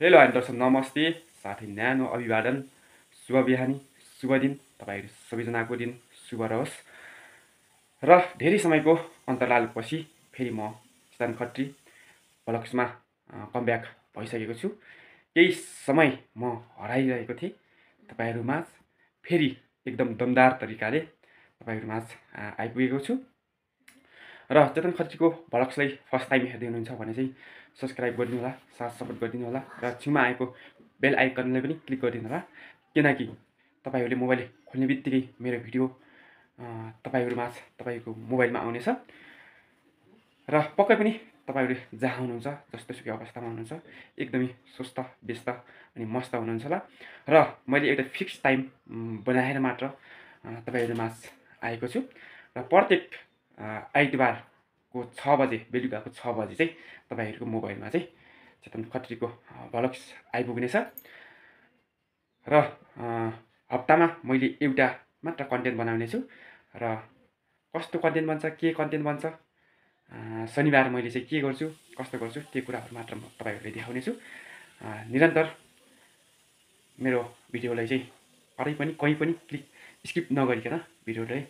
Hello हामी दर्शक नमस्ते साथै न्यानो अभिवादन शुभ बिहानी शुभ दिन तपाईहरु सबैजनाको दिन शुभ रहोस् र धेरै समयको अन्तरालपछि फेरि म चेतन खत्री ब्लग्समा कमब्याक भइसकेको छु। केही समय म हराइरहेको थिएँ तपाईहरुमा फेरि एकदम दमदार तरिकाले तपाईहरुमा आइपुगेको छु र चेतन खत्रीको ब्लग्सलाई फर्स्ट टाइम हेर्दै हुनुहुन्छ भने चाहिँ सब्स्क्राइब गरिदिनु होला, साथ सपोर्ट गरिदिनु होला र छेउमा आएको बेल आइकनलाई पनि क्लिक गरिदिनु होला किनकि तपाईहरुले मोबाइल खोल्ने बित्तिकै मेरो भिडियो तपाईको मोबाइलमा आउनेछ र पक्कै पनि तपाईहरुले जहाँ हुनुहुन्छ जस्तोसुकै अवस्थामा हुनुहुन्छ एकदमै स्वस्थ व्यस्त अनि मस्त हुनुहुन्छ होला र मैले एउटा फिक्स टाइम बनाएर मात्र तपाईहरुमा आएको छु र प्रत्येक आइतबारको 6 बजे बेलुकाको 6 बजे चाहिँ तपाईहरुको मोबाइलमा चाहिँ चेतन खत्रीको ब्लग्स आइपुग्नेछ र हप्तामा मैले एउटा मात्र कन्टेन्ट बनाउने छु र कस्तो कन्टेन्ट बन्छ के कन्टेन्ट बन्छ शनिबार मैले चाहिँ के गर्छु कस्तो गर्छु त्यो कुराहरु मात्र म तपाईहरुलाई देखाउने छु। निरन्तर मेरो भिडियोलाई चाहिँ कहीँ पनि क्लिक स्किप नगरिकन भिडियोलाई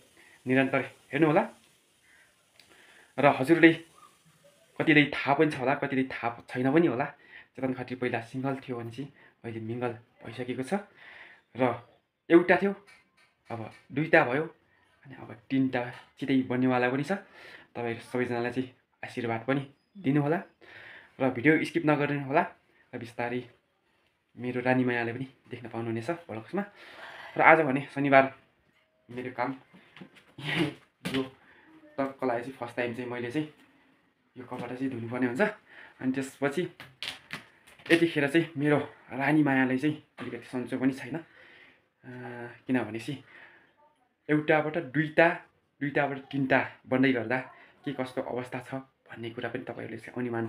निरन्तर हेर्नु होला र हजुरले कतिलाई थाहा पनि छ होला कतिलाई थाहा छैन पनि होला चेतन खत्री पहिला सिंगल थियो भने चाहिँ अहिले मिंगल भइसकेको छ र एउटा थियो अब दुईटा भयो अनि अब तीनटा छिटै बन्नेवाला पनि छ। तपाईहरु सबैजनालाई चाहिँ आशीर्वाद पनि दिनु होला र भिडियो स्किप नगर्नु होला र बिस्तारै मेरो रानी मायाले पनि देख्न पाउनुहुनेछ ब्लग्समा र आज भने शनिबार मेरो काम यो तक्क लागि चाहिँ फर्स्ट टाइम चाहिँ मैले चाहिँ यो कपडा चाहिँ धुनुपर्ने हुन्छ अनि त्यसपछि यतिखेर चाहिँ मेरो रानी मायालाई चाहिँ अलिकति सन्चो पनि छैन किनभने चाहिँ एउटाबाट दुईटाबाट तीनटा बन्दै गर्दा के कस्तो अवस्था छ भन्ने कुरा पनि तपाईहरुले चाहिँ अनुमान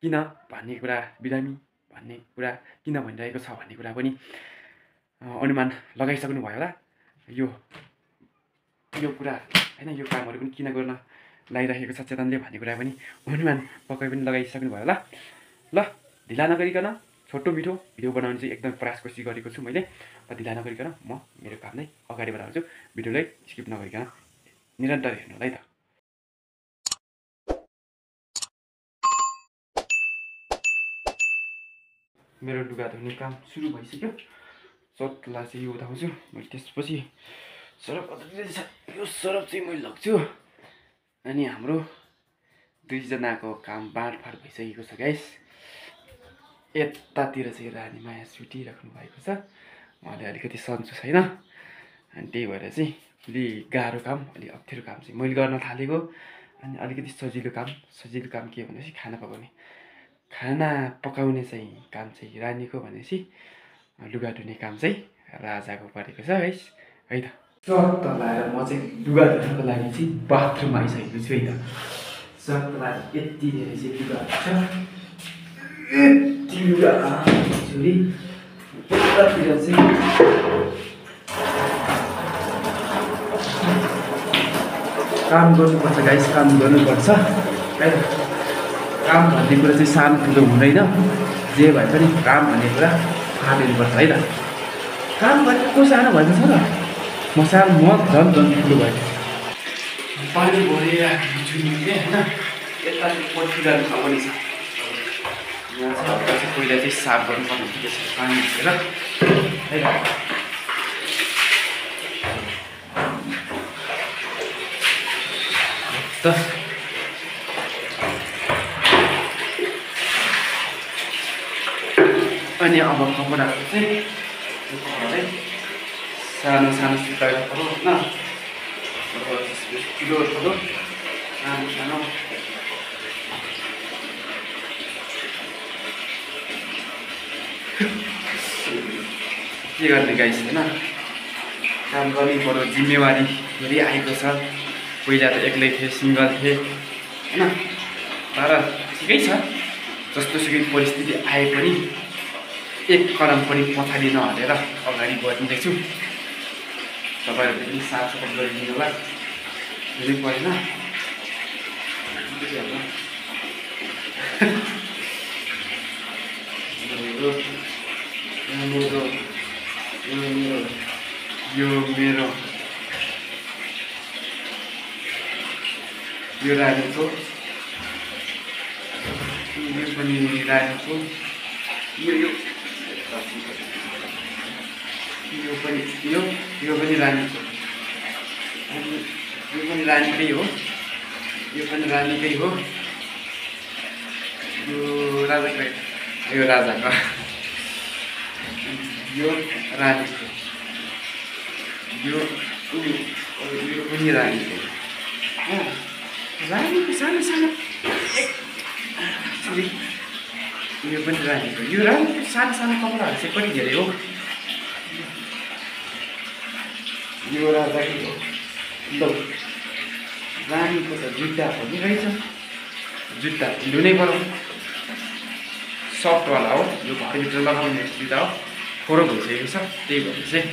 किन भन्ने कुरा बिरामी भन्ने कुरा किन भनिरहेको छ भन्ने कुरा पनि अनुमान लगाइसक्नु भयो होला। यो कुरा हैन यो कामहरु पनि किन गर्न लागिरहेको छ चेतनले भन्ने कुरा पनि अनुमान पक्कै पनि लगाइसक्नु भयो होला। ल ढिला नगरिकन छोटो मिठो भिडियो बनाउने चाहिँ एकदम प्रयास कोसिस गरेको छु मैले र ढिला नगरिकन म मेरो काम नै अगाडि बढाउँछु। भिडियोलाई स्किप नगरिकन निरन्तर हेर्नु होला है त। मेरो लुगा धुने काम सुरु भइसक्यो। चोटला चाहिँ यो उठाउँछु मैले त्यसपछि सरफ कतातिर छ यो सरफ चाहिँ मैले लग्छु अनि हाम्रो दुईजनाको काम बाँडफाँड भइसकेको छ गाइस। यतातिर चाहिँ रानी माया सुतिराख्नु भएको छ उहाँले अलिकति सन्चो छैन अनि त्यही भएर चाहिँ अलि गाह्रो काम अलि अप्ठ्यारो काम चाहिँ मैले गर्न थालेको अनि अलिकति सजिलो काम के भनेपछि खाना पकाउने चाहिँ काम चाहिँ रानीको भनेपछि लुगा धुने काम चाहिँ राजाको परेको छ गाइस है त। सर्त लाएर म चाहिँ लुगा धुनको लागि चाहिँ बाथरुम आइसकेको छु है त। सर्त लाएर यति धेरै चाहिँ लुगा छ यति लुगा छोरी यतातिर चाहिँ काम गर्नुपर्छ गाइस काम गर्नुपर्छ है त। काम भन्ने कुरा चाहिँ सानो ठुलो हुँदैन जे भए पनि काम भन्ने कुरा थाहा दिनुपर्छ है त। काम गर्ने को सानो भएको छ र म झन् ठुलो भएको पानी भरिरहेको छु नि होइन यता पछि जानु पनि छ यहाँ चाहिँ पहिला चाहिँ साफ गर्नुपर्ने हुन्छ त्यसरी पानी हालेर है त। अनि अब कपडाहरू चाहिँ सानो सुकाएको हो होइन ठुलो सानो के गर्ने गाइस होइन काम गर्नै पर्यो जिम्मेवारी धेरै आएको छ। पहिला त एक्लै थिएँ सिङ्गल थिएँ होइन तर ठिकै छ जस्तोसुकै परिस्थिति आए पनि एक कदम पनि पछाडि नहटेर अगाडि बढ्दैछु। तपाईहरुले पनि साथ सपोर्ट गरिदिनु होला हुनै परेन मेरो मेरो मेरो यो मेरो यो रानीको यो पनि रानीको यो पनि यो पनि रानीको यो पनि रानीकै हो यो पनि रानीकै हो यो राजाको यो राजाको यो रानीको यो पनि रानीको रानीको सानो सानो यो पनि रानीको यो रानीको सानो सानो कपडाहरू चाहिँ कति धेरै हो यो राजाकै हो ल रानीको त जुत्ता पनि रहेछ जुत्ता धुनै पर्यो सफ्टवाला हो यो घरभित्र लगाउने जुत्ता हो थोरो भइसकेको छ त्यही भएर चाहिँ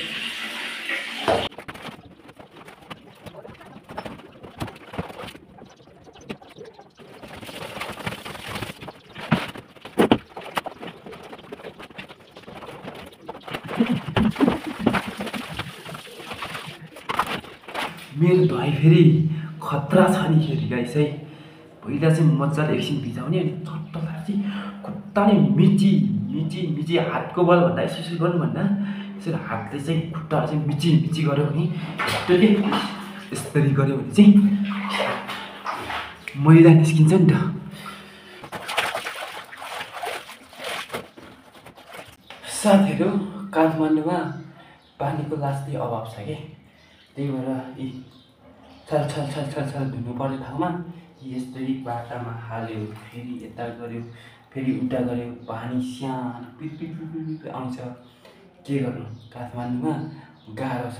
मेरो धुवाई फेरि खतरा छ नि फेरि गाइस है पहिला चाहिँ मजाले एकछिन भिजाउने अनि चट्ट चाहिँ खुट्टा नै मिची हातको बल भन्दा यसो गर्नुभन्दा यसरी हातले चाहिँ खुट्टाहरू चाहिँ मिची गऱ्यो भने यसरी गऱ्यो भने चाहिँ मैला निस्किन्छ नि त साथीहरू काठमाडौँमा पानीको लास्टै अभाव छ कि त्यही भएर यी छल धुनुपर्ने ठाउँमा यस्तरी बाटामा हाल्यो फेरि यता गऱ्यो फेरि उल्टा गऱ्यो पानी सानो पिट आउँछ के गर्नु काठमाडौँमा गाह्रो छ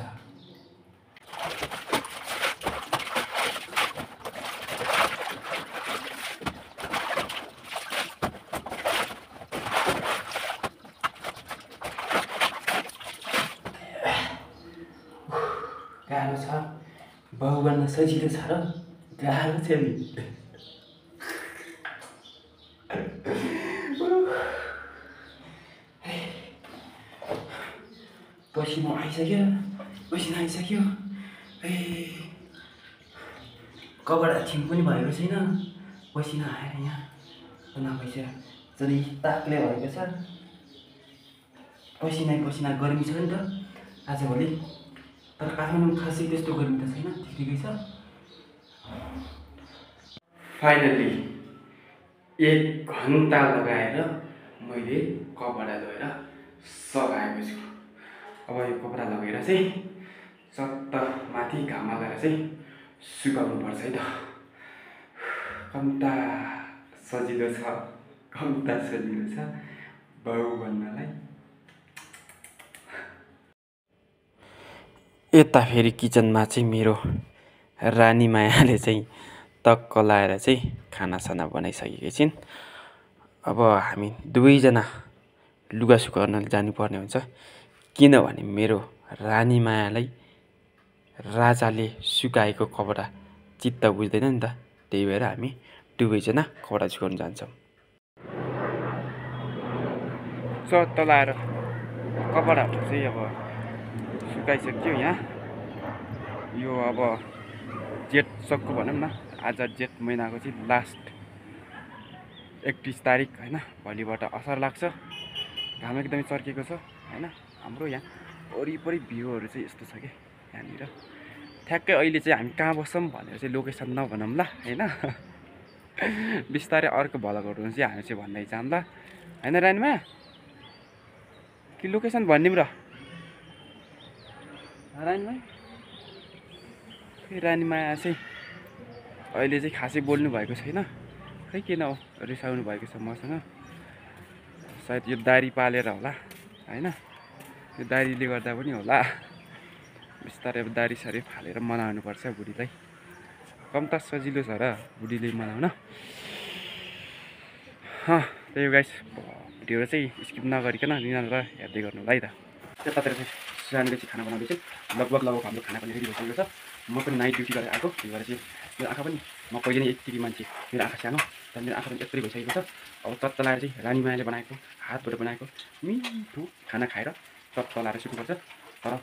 गाह्रो छ बाउ गर्न सजिलो छ र गाह्रो छ नि पसिना आइसक्यो ए कपडा छिम पनि भएको छैन पसिना आएर यहाँ नभइसक्यो जति ताकले भएको छ पसिना गर्मी छ नि त आजभोलि तर काठमाडौँ खासै त्यस्तो गर्मी त छैन ठिकै छ फाइनली 1 घन्टा लगाएर मैले कपडा धोएर सघाएको छु अब यो कपडा लगेर चाहिँ चट्ट माथि घाममा गएर चाहिँ सुकाउनु पर्छ है त कम्ता सजिलो छ बाउ भन्नलाई यता फेरि किचनमा चाहिँ मेरो रानी मायाले चाहिँ टक्क लाएर चाहिँ खानासाना बनाइसकेकी छिन् अब हामी दुवैजना लुगा सुकाउन जानुपर्ने हुन्छ किनभने मेरो रानी मायालाई राजाले सुकाएको कपडा चित्त बुझ्दैन नि त त्यही भएर हामी दुवैजना कपडा सुकाउन जान्छौँ चट्ट लाएर कपडाहरू चाहिँ अब सुकाइसक्यो यहाँ यो अब जेठ सक्कु भनौँ न आज जेठ महिनाको चाहिँ लास्ट 31 तारिक हैन भोलिबाट असार लाग्छ घाम एकदमै चर्केको छ हैन हाम्रो यहाँ वरिपरि भ्यूहरू चाहिँ यस्तो छ के यहाँनिर ठ्याक्कै अहिले चाहिँ हामी कहाँ बस्छौँ भनेर चाहिँ लोकेसन नभनौँ ल हैन बिस्तारै अर्को भ्लगहरू चाहिँ हामी चाहिँ भन्दै जाऊँ ल हैन रानीमा कि लोकेसन भनिदिउँ र रानीमा रानीमा चाहिँ अहिले चाहिँ खासै बोल्नु भएको छैन खै किन हो रिसाउनु भएको छ मसँग सायद यो दारी पालेर होला हैन यो दारीले गर्दा पनि होला बिस्तारै अब दारी सारी फालेर मनाउनु पर्छ बुढीलाई कम त सजिलो छ र बुढीले मनाउन त्यही गाइस भिडियो चाहिँ स्किप नगरिकन निरन्तर हेर्दै गर्नु होला है त त्यतातिर चाहिँ रानीले चाहिँ खाना बनाउँदैछ लगभग हाम्रो खाना पनि रेडी भइसकेको छ म पनि नाइट ड्युटी गरेर आएको त्यही भएर चाहिँ मेरो आँखा पनि म पहिले नै यति मान्छे मेरो आँखा सानो तर मेरो आँखा पनि यत्रो भइसकेको छ अब चट्ट लाएर चाहिँ रानीमायाले बनाएको हातबाट बनाएको मिठो खाना खाएर चट्ट लाएर सुत्नुपर्छ तर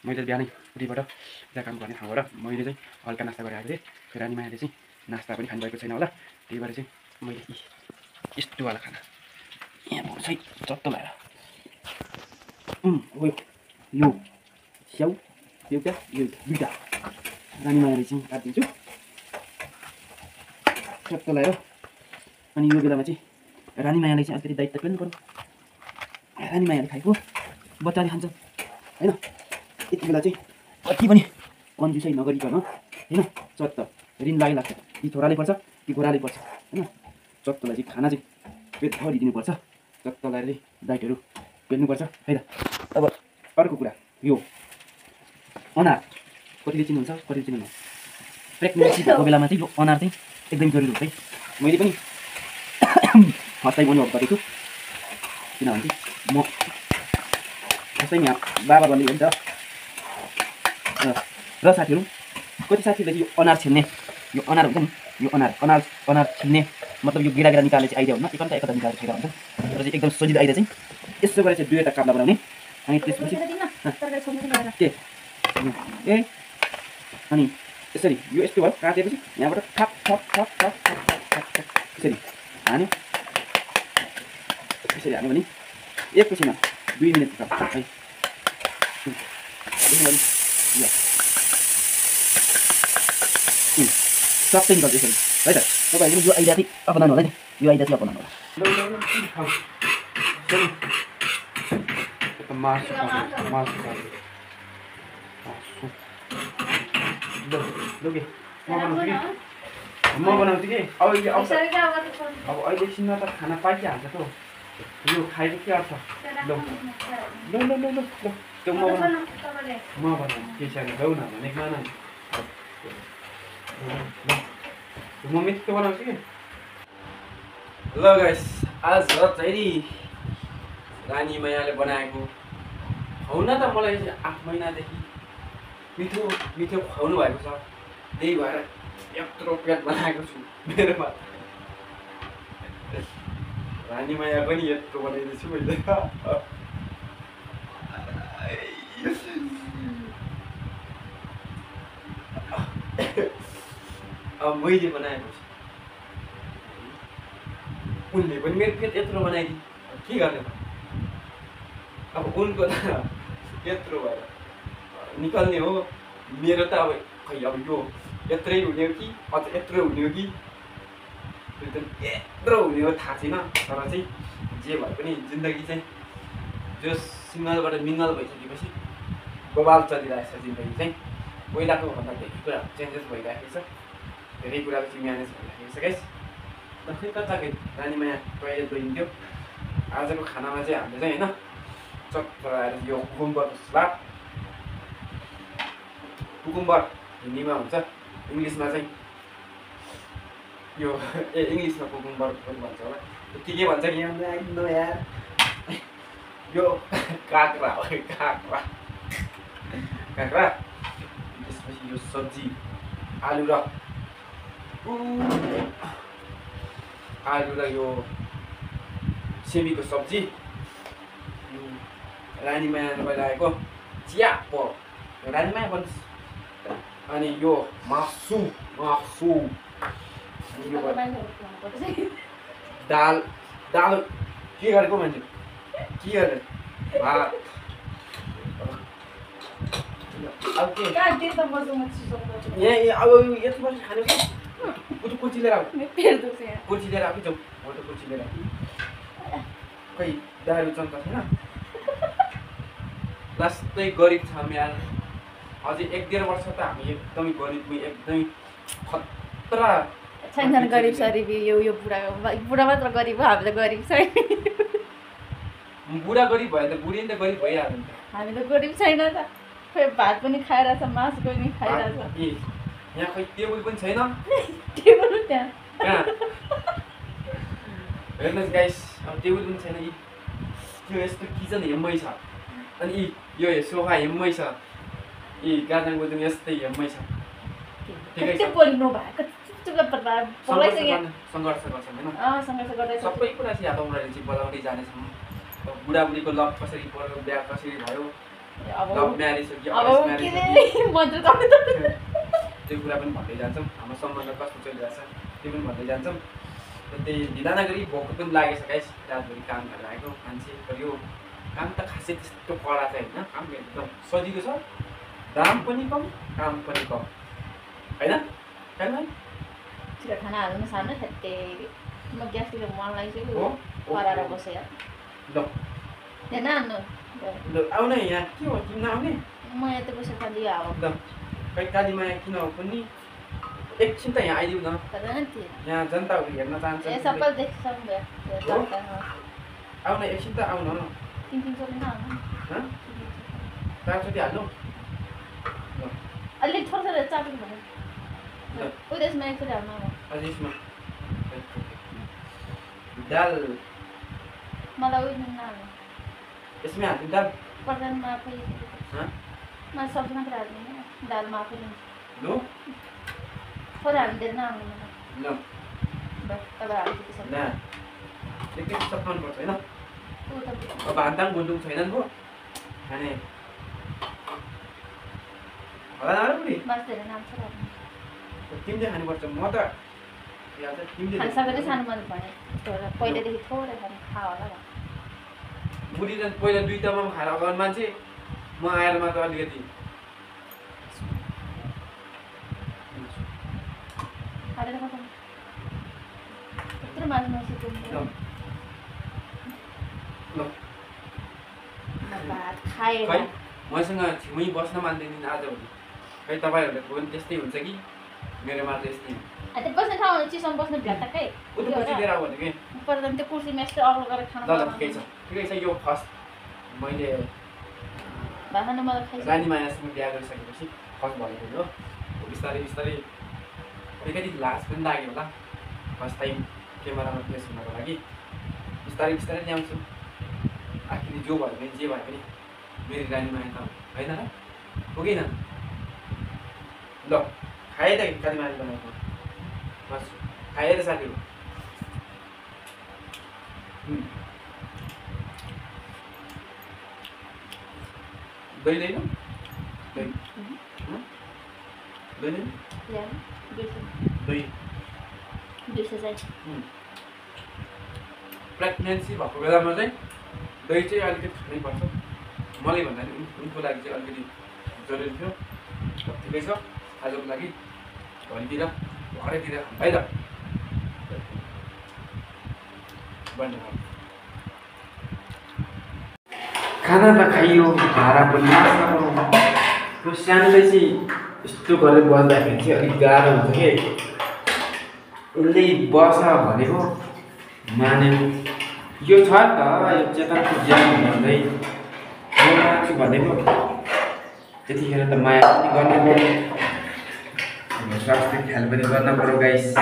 मैले बिहानै उठीबाट त्यहाँ काम गर्ने ठाउँबाट मैले चाहिँ हल्का नास्ता गरेर आएको थिएँ फेरि रानीमायाले चाहिँ नास्ता पनि खानुभएको छैन होला त्यही भएर चाहिँ मैले यस्तोवाला खाना यहाँ चाहिँ चट्ट लाएर यो स्याउ एउटा यो दुईवटा रानीमायाले चाहिँ काटिदिन्छु चट्ट लाएर अनि यो बेलामा चाहिँ रानीमायाले चाहिँ अलिकति दायित्व पेल्नु पर्यो रानीमायाले खाएको बच्चाले खान्छ होइन यति बेला चाहिँ कति पनि कन्जुसै नगरिकन होइन चट्ट ऋण लाग्छ कि छोराले पर्छ कि घोराले पर्छ होइन चट्टलाई चाहिँ खाना चाहिँ पेटभरि दिनुपर्छ चट्ट लगाएर चाहिँ डाइटहरू पेल्नुपर्छ है त अब अर्को कुरा यो अनार कतिले चिन्नुहुन्छ कतिले चिन्नुहुन्न प्रेग्नेन्सी भएको बेलामा चाहिँ यो अनार चाहिँ एकदम जरुरी हुन्छ है मैले पनि फर्स्ट टाइम अनुभव गरेको छु किनभने चाहिँ म फर्स्ट टाइम यहाँ बाबा भन्ने हो नि त र साथीहरू कति साथीहरूले चाहिँ यो अनार छिल्ने यो अनार हुन्छ नि यो अनार छिल्ने मतलब यो गिरा निकाल्ने चाहिँ आइडिया हुन्न एकता निकालेर खाइरहेको हुन्छ र चाहिँ एकदम सजिलो आइडिया चाहिँ यसो गरेर चाहिँ दुईवटा काप्ला बनाउने अनि त्यसपछि के ए अनि यसरी यो यस्तो भयो काटेपछि यहाँबाट थप थप थप थप थप थप थप यसरी हान्यो यसरी हान्यो भने एकैछिनमा 2 मिनट है सबै गर्छ यसरी है त तपाईँहरूले यो आइडिया चाहिँ अपनाउनु होला नि यो आइडिया चाहिँ अपनाउनु होला म बनाउँछु कि अब अहिले एकछिनमा त खाना पाइहाल्छ त यो खाएको के अर्थ ल त्यो म बनाउँछु केही छैन देऊ न भनेको मान म मिठो बनाउँछु कि ल गाइस आज चाहिँ रानीमायाले बनाएको खुवाउन त मलाई 8 महिनादेखि मिठो मिठो खुवाउनु भएको छ त्यही भएर यत्रो पेट बनाएको छु मेरोमा रानीमाया पनि यत्रो बनाइदिन्छु मैले अब मैले बनाएको छु उनले पनि मेरो पेट यत्रो बनाइदियो के गर्ने अब उनको त यत्रो भएर निकाल्ने हो मेरो त अब खै अब यो यत्रै हुने हो कि अझ यत्रो हुने हो कि यत्रो हुने हो थाहा छैन तर चाहिँ जे भए पनि जिन्दगी चाहिँ जो सिङ्गलबाट मिङ्गल भइसकेपछि बबाल चलिरहेको छ जिन्दगी चाहिँ पहिलाको भन्दा धेरै कुरा चेन्जेस भइरहेको छ धेरै कुराको चाहिँ म्यानेज भइरहेको छ गाइस खै कताकै रानीमाया टोयलेट गइन्थ्यो आजको खानामा चाहिँ हामीले चाहिँ होइन चट्ट आएर यो कुकुम्बरको सलाद कुकुम्बर हिन्दीमा हुन्छ इङ्ग्लिसमा चाहिँ यो इङ्ग्लिसमा कुकुम्बर पनि भन्छ होला के भन्छ कि यार यो काँक्रा हो काँक्रा त्यसपछि यो सब्जी आलु र यो सिमीको सब्जी रानीमायाले बनाएको चिया रानीमाया भन्छ अनि यो मासु दाल के गरेको मान्छे के गरे भात अब के अब यति बजी खाने कुर्ची लिएर कुर्ची लिएर आएको जाउँ म त कुर्ची लिएर खै दारू चन्ता छैन लास्टै गरिब छ यार अझै 1-1.5 वर्ष त हामी एकदमै गरिब एकदमै खतरा छैन गरिब सरिब यो बुढा मात्र गरिब हो हामी त गरिब छैन बुढा गरिब भयो त बुढी नि त गरिब भइहाल्यो नि त हामी त गरिब छैन त खै भात पनि खाइरहेछ मासु पनि खाइरहेछ यहाँ खै टेबल पनि छैन टेबल त्यहाँ कहाँ हेर्नुहोस् गाइस अब टेबल पनि छैन यो यस्तो किचन हेम्मै छ अनि यो सोफा हेम्मै छ गाजाङ बोजूङ यस्तै हेम्मै छ ठिकै छ कति बोल्नु भएको चुपचाप पत्ता बोलाइसक्यो सङ्घर्ष गर्छौँ होइन सङ्घर्ष गर्दैछ सबै कुरा चाहिँ याद उनीहरूले चाहिँ बजाउँदै जानेछौँ बुढाबुढीको लभ कसरी पऱ्यो बिहा कसरी भयो अब लभ म्यारेज हो कि अब अरेन्ज म्यारेज हो कि के मन्त्र गर्नु त त्यो कुरा पनि भन्दै जान्छौँ हाम्रो सम्बन्ध कस्तो चलिरहेछ त्यो पनि भन्दै जान्छौँ र त्यही ढिला नगरी भोक पनि लागेछ गाइस रातभरि काम गरेर आएको मान्छे तर यो काम त खासै त्यस्तो कडा चाहिँ होइन काम एकदम सजिलो छ दाम पनि कम काम पनि कम होइन होइन छिटो खाना हाल्नु सार्नु थेत्ते म ग्यासतिर मन लागिसक्यो हो कराएर बसेर ल हेर्न हाल्नु ल आउन यहाँ के हो किन आउने म यहाँ त बसेर खालि हावा ल खै कालीमाया किन हो पनि एकछिन त यहाँ आइदिउँ न गर्दैन थियो यहाँ जनताहरू हेर्न ए चाहन्छ सबै देख्छौँ आउन एकछिन त आउन न तिन तिन चोटि नहाल्नु चारचोटि हाल्नु अलिक थोरै थोरै चाटो भन्नु उयो त्यसमा एकचोटि हाल्नु अब अझै यसमा दाल मलाई उयो नहाल्नु यसमै हाल्नु दाल पर्दामा आफै हँ म सब्जी मात्र हाल्दिनँ दालमा आफै लिन्छु लु थोरै हालिदिएर नहाल्नु मलाई ल बस तपाईँ हालिदिएको छ ल एकैछिन सकाउनु पर्छ होइन ऊ त अब हान्ताङ गुन्डुङ छैनन् पो खाने होला न बुढी मासु धेरै नाम छ तिमीले खानुपर्छ म त तिमीले खाइसकेर सानो मन भने पहिल्यैदेखि थोरै खानु खा होला न बुढी त पहिला दुई तामा खाएर अगाउनु मान्छे म आएर मात्र अलिकति खाएर खतम यत्रो मासु नसिक्नु ल भात खाएर खै मसँग छेउमै बस्न मान्दैनन् आजभोलि खै तपाईँहरूले पनि त्यस्तै हुन्छ कि मेरो मात्र यस्तै त्यो बस्ने ठाउँ चिसोमा बस्ने भेट्टाकै उता पछि लिएर आऊ भनेको पर्दा त्यो कुर्सीमा यस्तो अग्लो गरेर खानु ल ल ठिकै छ यो फर्स्ट मैले भात खानु मलाई खाइसक्यो रानी मायासँग बिहा गरिसकेपछि फर्स्ट भएको हो बिस्तारै बिस्तारै अलिकति लाज पनि लाग्यो होला फर्स्ट टाइम क्यामेरामा फेस हुनको लागि बिस्तारै बिस्तारै ल्याउँछु आखिर जो भयो भने जे भयो भने मेरो रानी माया त होइन र हो कि न ल खाए त काली माया बनाएको बस खाएर साथी दही दैन दही दही दैन दही प्रेग्नेन्सी भएको बेलामा चाहिँ दही चाहिँ अलिकति खानै पर्छ मलाई भन्दा पनि उनको लागि चाहिँ अलिकति जरुरी थियो ठिकै छ आजको लागि भोलितिर घरैतिर है त खाना त खाइयो भाडा पनि त्यो सानोले चाहिँ यस्तो गरेर बस्दाखेरि चाहिँ अलिक गाह्रो हुन्छ कि उसले बस भनेको मान्यो यो छ त यो चेतनको ज्यान भन्दै म मान्छु भनेको त्यतिखेर त माया पनि गर्नु पर्यो स्वास्थ्य ख्याल पनि गर्न पर्यो गाइस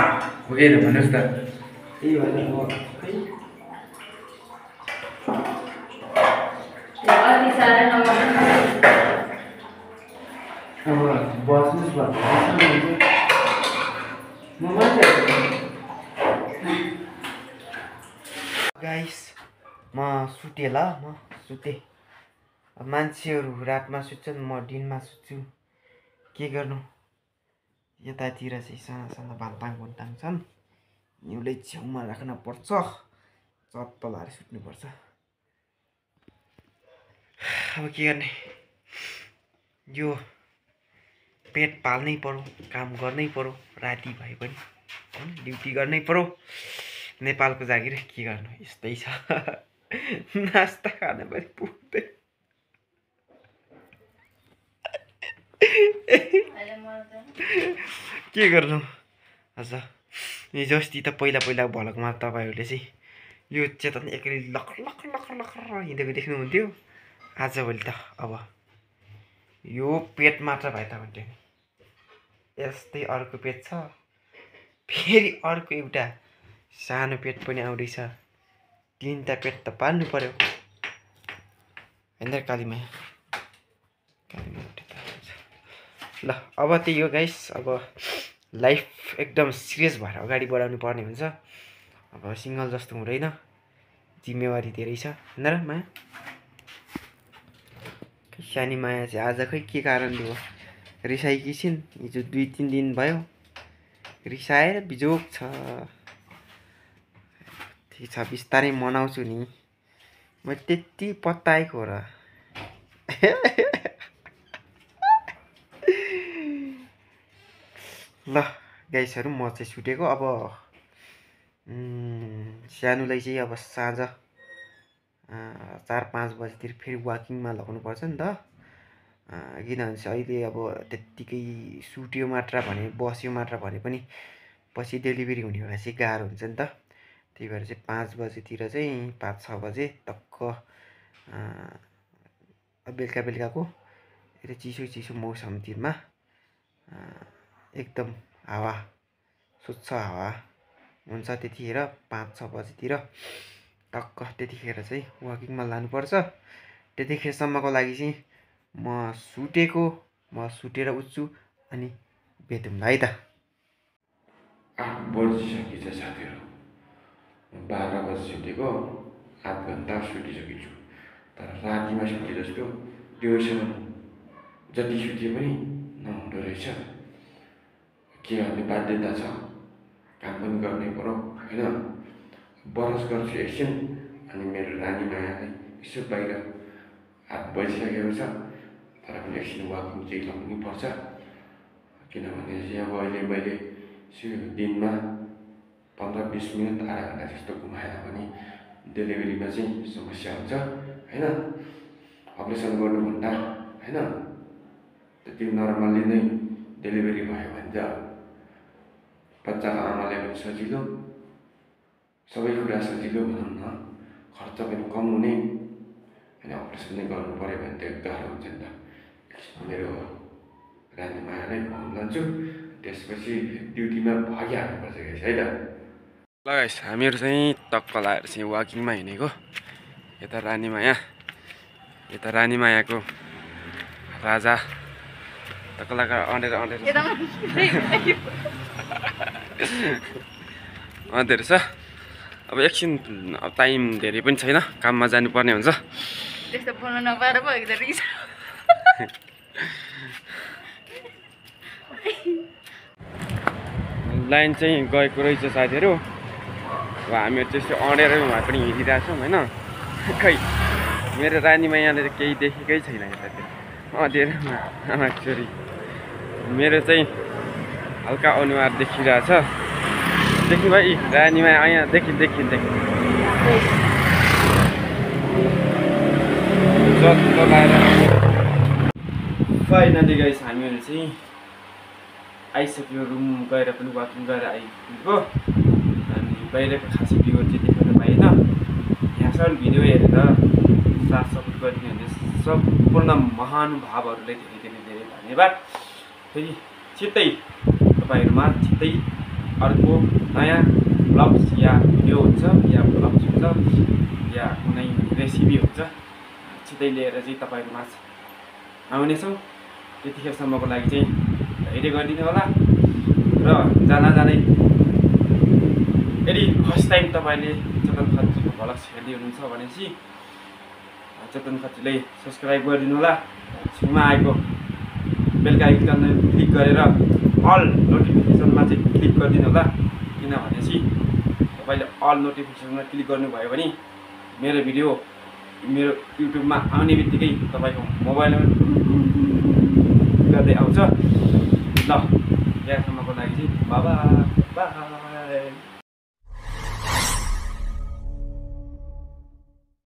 पुगेन भन्नुहोस् त त्यही भएर म अब बस्नुहोस् भन्नु गाइस म सुतेँ ल म सुतेँ मान्छेहरू रातमा सुत्छन् म दिनमा सुत्छु के गर्नु यतातिर चाहिँ साना साना भान्ताङ भुन्ताङ छन् यसले छेउमा राख्न पर्छ चत्त लाएर सुत्नुपर्छ अब के गर्ने यो पेट पाल्नै पर्यो काम गर्नै पर्यो राति भए पनि होइन ड्युटी गर्नै पर्यो नेपालको जागिर के गर्नु यस्तै छ नास्ता खान पनि पुग्दैन के गर्नु अझ हिजो अस्ति त पहिला पहिला भलकमा तपाईँहरूले चाहिँ यो चेतन एक्लै लखर लखर लखर लखर हिँडेको देख्नुहुन्थ्यो आजभोलि त अब यो पेट मात्र भए त हुन्थ्यो नि यस्तै अर्को पेट छ फेरि अर्को एउटा सानो पेट पनि आउँदैछ तिनवटा पेट त पाल्नु पर्यो होइन कालीमाया कालीमाया ल अब त्यही हो गाइस अब लाइफ एकदम सिरियस भएर अगाडि बढाउनु पर्ने हुन्छ। अब सिङ्गल जस्तो हुँदैन, जिम्मेवारी धेरै छ होइन र माया? सानी माया चाहिँ आज खै के कारणले हो रिसाएकी छिन्। हिजो 2-3 दिन भयो रिसाएर बिजोग छ। ठिक छ, बिस्तारै मनाउँछु नि, म त्यति पत्ताएको हो र। ल गाइसहरू, म चाहिँ छुटेको। अब सानोलाई चाहिँ अब साँझ 4-5 बजीतिर फेरि वाकिङमा लगाउनुपर्छ नि त। किनभने चाहिँ अहिले अब त्यत्तिकै सुत्यो मात्र भने, बस्यो मात्र भने पनि पछि डेलिभरी हुने भए चाहिँ गाह्रो हुन्छ नि त। त्यही भएर चाहिँ 5 बजीतिर चाहिँ 5-6 बजे टक्क बेलुका बेलुकाको यता चिसो चिसो मौसमतिरमा एकदम हावा, स्वच्छ हावा हुन्छ त्यतिखेर 5-6 बजीतिर टक्क त्यतिखेर चाहिँ वाकिङमा लानुपर्छ। त्यतिखेरसम्मको लागि चाहिँ म सुतेर उठ्छु अनि भेटौँला है त। 8 बजिसकेछ साथीहरू, 12 बजी सुतेको, 8 घन्टा सुतिसकेको छु। तर रातिमा सुते जस्तो त्योसम्म जति सुते पनि नहुँदो रहेछ। के गर्ने बाध्यता छ, काम पनि गर्नै पर्यो होइन। बरस गर्छु एकछिन, अनि मेरो रानी मायालाई यसो बाहिर 8 बजिसकेको छ, तर पनि एकछिन वाकिङ चाहिँ लगाउनै पर्छ। किनभने चाहिँ अब अहिले मैले दिनमा 15-20 मिनट, आधा घन्टा जस्तो घुमाएर पनि डेलिभरीमा चाहिँ समस्या हुन्छ होइन। अपरेसन गर्नुभन्दा होइन त्यति नर्मल्ली नै डेलिभरी भयो भने चाहिँ बच्चाको आमालाई पनि सजिलो, सबै कुरा सजिलो भनौँ न, खर्च पनि कम हुने होइन। अपरेसन नै गर्नु पऱ्यो भने त गाह्रो हुन्छ नि त। मेरो रानी मायालाई घुमाउनु लान्छु, त्यसपछि ड्युटीमा भागिहाल्नुपर्छ गाइस है त। ल गाइस, हामीहरू चाहिँ टक्क लाएर चाहिँ वाकिङमा हिँडेको। यता रानी माया, यता रानी मायाको राजा टक्क लगाएर अँडेर रहेछ। अब एकछिन टाइम धेरै पनि छैन, काममा जानुपर्ने हुन्छ। त्यस्तो बोल्नु नपाएर पो एकदम रिस। लाइन चाहिँ गएको रहेछ साथीहरू। अब हामीहरू चाहिँ यस्तो अँडेरै भए पनि हिँडिरहेछौँ होइन। खै मेरो रानी मायाले त केही देखेकै छैन यतातिर, अँधेर आमा छोरी। मेरो चाहिँ हल्का अनुहार देखिरहेछ। देखि भाइ रानी माया यहाँ देखि। जस्तो लाएर फाइनली गाइस हामीहरू चाहिँ आइसक्यो। रुम गएर पनि वाकिङ गरेर आइपुग्यो। अनि बाहिरको खासै भ्यूहरू चाहिँ देखाउन पाएन। यहाँसम्म भिडियो हेरेर साथ सपोर्ट गरिदिनु हुने सम्पूर्ण महानुभावहरूलाई धेरै धन्यवाद। फेरि छिट्टै तपाईँहरूमा छिट्टै अर्को नयाँ ब्लग्स या भिडियो हुन्छ, या ब्लग्स हुन्छ, या कुनै रेसिपी हुन्छ, छिट्टै लिएर चाहिँ तपाईँहरूमा आउनेछौँ। त्यतिखेरसम्मको लागि चाहिँ धैर्य गरिदिनु होला। र जाँदै यदि फर्स्ट टाइम तपाईँले चेतन खत्रीको भ्लग्स हेर्दै हुनुहुन्छ भनेपछि चेतन खत्रीलाई सब्सक्राइब गरिदिनु होला। छेउमा आएको बेल आइकन क्लिक गरेर अल नोटिफिकेसनमा चाहिँ क्लिक गरिदिनु होला। किनभने चाहिँ तपाईँले अल नोटिफिकेसनमा क्लिक गर्नुभयो भने मेरो भिडियो मेरो युट्युबमा आउने बित्तिकै तपाईँको मोबाइलमा गर्दै आउँछ। ल यहाँसम्मको लागि चाहिँ बाबा।